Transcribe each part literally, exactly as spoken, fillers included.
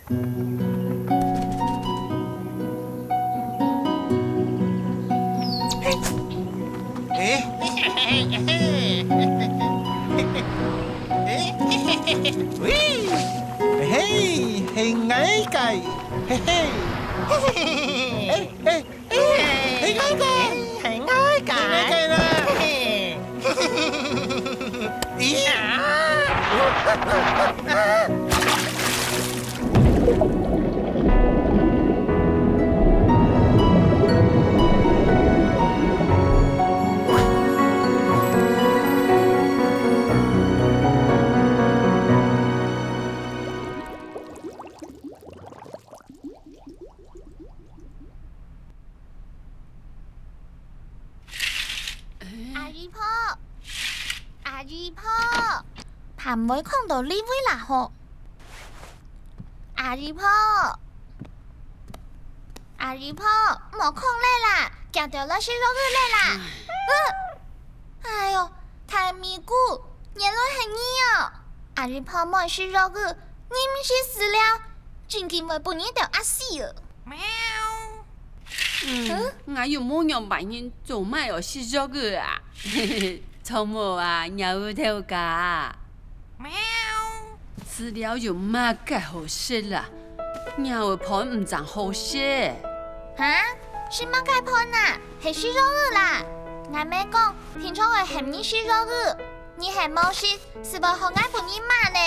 欸，喂，嘿，係𠊎个，嘿嘿。欸，欸，欸，係𠊎个，係𠊎个，係𠊎个啦。咦？啊！阿姨婆，阿姨婆，還會囥到這位啦吼。阿姨婆，阿姨婆，莫囥了啦，遽兜來食肉圓了啦。嗯。哎喲，大咪牯，原來係你哦！阿姨婆毋愛食肉圓，你毋食飼料，正經會分你兜壓死哦！ 嗯，𠊎又無仰般人做麼个愛食肉圓啊？著無啊，鳥仔頭家？飼料有麼个好食啊？鳥仔飯毋正好食。哈？食麼个飯啊？係食肉圓啦！𠊎姆講，平常愛喊你食肉圓，你喊無食，斯會學𠊎分你罵呢。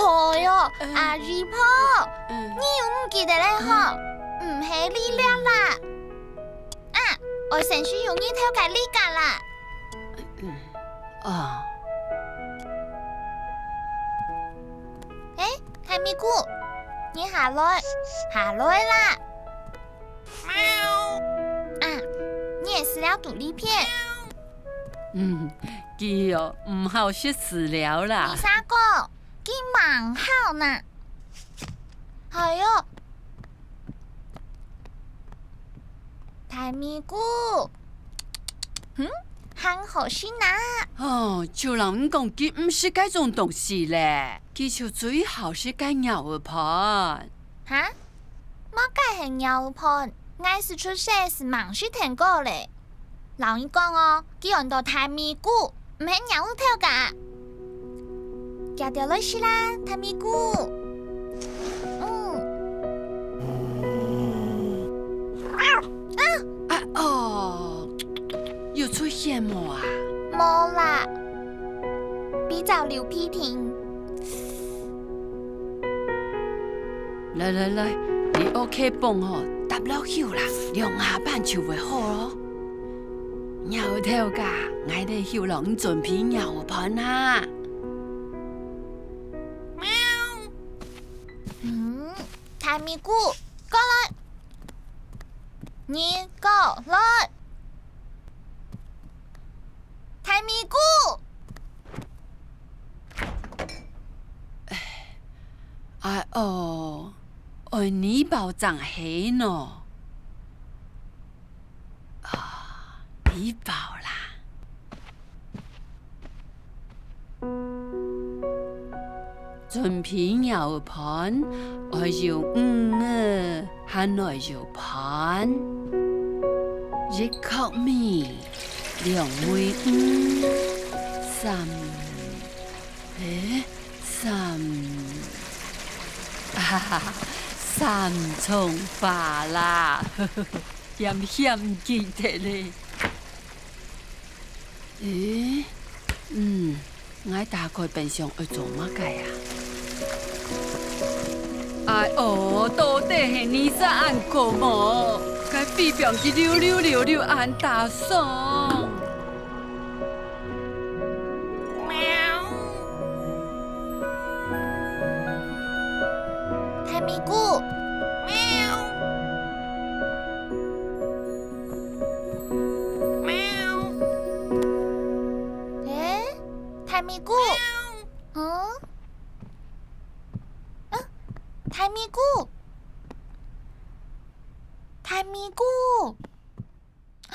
哦喲，阿姨婆，你又毋記得了吼？毋係這粒啦。啊，愛先食有日頭个這个啦。哦。欸，大咪牯，你下來，下來啦。啊，你个飼料肚裡片。 嗯，佢哦，毋好食飼料啦。為啥講？佢吂好呢？哎喲，大咪牯，嗯，還好食哪？哦，就摎你講，佢毋食該種東西咧，佢就最好食該鳥仔飯。哈？麼个係鳥仔飯？𠊎斯出世斯吂食聽過咧。 摎你講哦，佢安到大咪牯，毋係鳥仔頭家。遽兜來食啦，大咪牯。嗯。啊！啊哦，有出血無啊？無啦，比較流鼻涕。 來來來，你OK放吼，搭落去啦，兩下半就會好咯。鳥頭家，𠊎兜去摎你準備鳥飯啊！嗯，大咪牯，過來！你過來！大咪牯！ 哎哦，愛你包正係喏。啊，你包啦。準備鳥飯，愛有魚仔，還愛有飯。一殼米，兩尾魚，三 欸，三，啊哈哈，三重花啦，險險毋記得咧。欸，嗯，𠊎打開冰箱愛做麼个啊？哎哦，到底係你煞恁講無？該飛枋佢溜溜溜溜恁打爽。 大咪牯。欸，大咪牯。嗯？啊，大咪牯。大咪牯。 啊！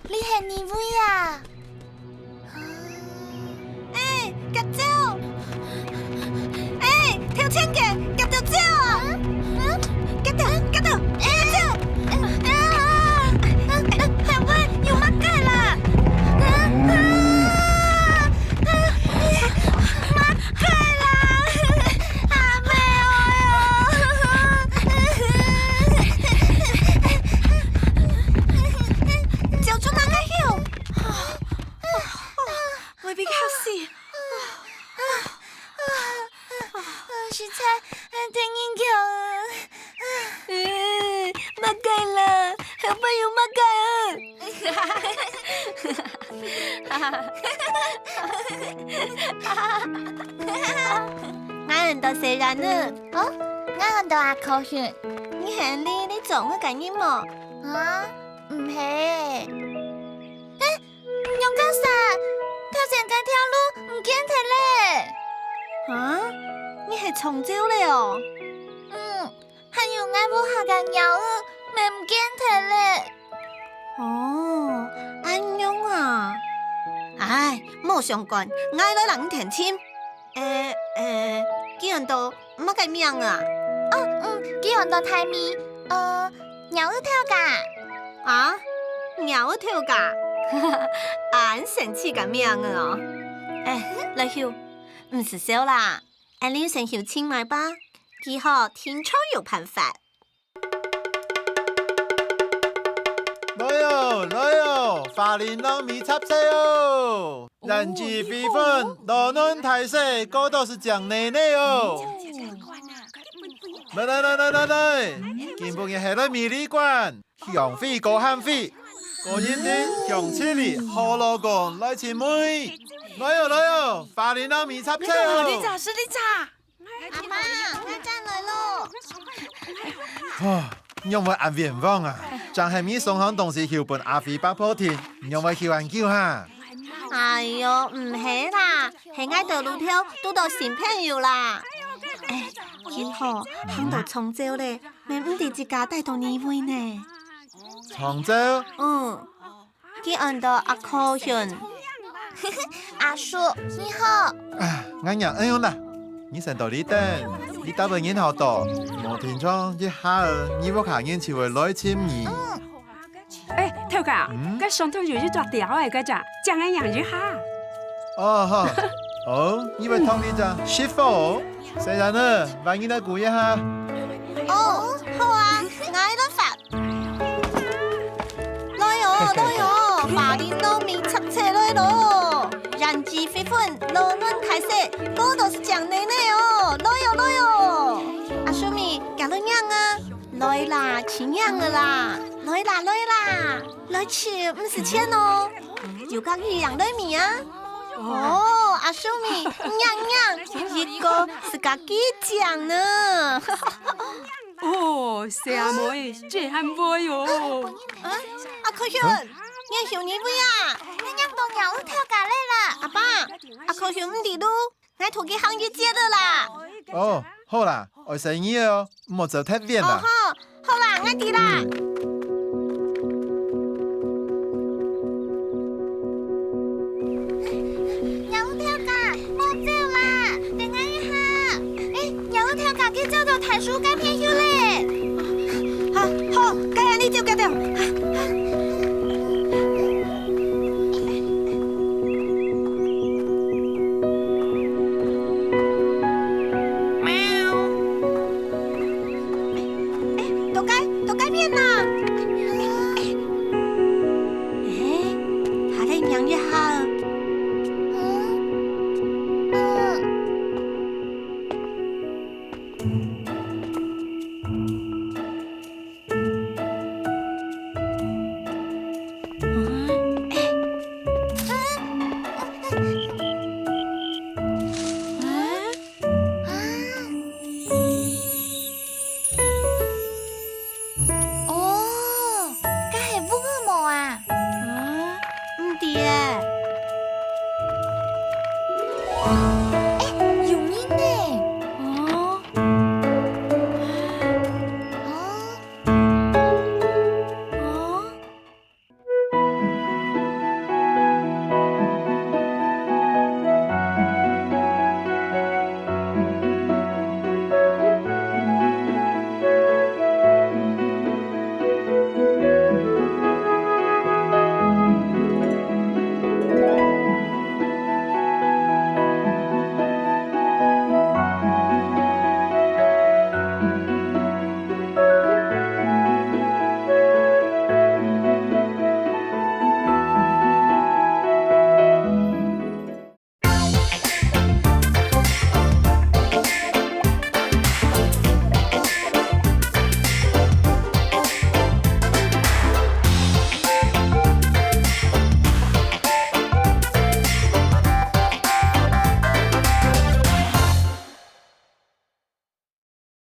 你係哪位啊？哎，夾走！哎，頭前个，夾到走啊！夾到，夾到，夾到！哎，後尾有麼个啦？啊！ 快啦！阿姆哀喲！走出那个後！會被嚇死！實在，呃，忒嚴重了。嗯，麼个啦？後背有麼个啊？ 𠊎安到細人仔。哦，𠊎安到阿可熊。你係你，你撞𠊎个人無？啊，毋係。嘿，楊教授，頭先該條路毋見忒咧。啊？你係撞走咧哦？嗯，還有𠊎屋下个鳥仔，乜毋見忒咧。 哦，恁樣啊。唉，無相干，𠊎來摎你尋。誒，誒，佢安到麼个名啊？哦，嗯，佢安到大尾，呃，鳥仔頭家。啊？鳥仔頭家？恁神奇个名仔哦！誒，來喲，毋使愁啦，𫣆俚先去尋𠊎爸，佢好定著有辦法。 來哦，來哦，花玲瓏尾插隊哦！胭脂、緋粉、羅嫩大細，過多係靚奶奶哦！來來來來來來，今晡日係來美麗館，香妃高喊妃，高音定、香七里、好老公來尋妹！來哦，來哦，花玲瓏尾插隊哦！你咋，你咋，你咋？ 阿媽，𠊎轉來咯。吼，仰會恁冤枉啊？正係你送項東西去分阿輝伯婆聽，仰會去恁久哈？哎喲，毋係啦，係𠊎兜路頭堵到新朋友啦。哎，佢吼，行到長洲咧，乜毋知自家帶到哪位呢。長洲？嗯。 佢安到阿可熊。阿叔，你好。啊，𠊎仰恁樣啦？你先到這等，你打扮恁好到，無定著一下仔，你屋下人就會來尋你。哎，頭家，嗯？該上頭有一隻鳥仔，該隻，正愛䀴一下。哦，好。哦，你會燙這隻食火哦？細人仔，換你來估一下。哦，好啊，𠊎來發。 來哦，來哦，花玲瓏尾插隊來咯！胭脂、緋粉、羅嫩大細，過多係靚奶奶哦！來哦，來哦！阿秀美，行來䀴啊！來啦，尋䀴仔啦！來啦，來啦！來尋，毋使錢哦！有佮佢䀴來味啊！哦，阿秀美，䀴䀴，一個係該幾靚呢！ 哦，細阿妹，真還會哦。啊，阿可熊，你係哪位啊？𠊎䀴到鳥仔頭家咧啦。阿爸，阿可熊毋知路，𠊎同佢行一節仔啦。哦，好啦，愛細義仔哦，毋好走忒遠啦。哦，好，好啦，𠊎知啦。 鳥仔頭家，莫走啦！等𠊎一下！哎，鳥仔頭家，佢走到大樹該片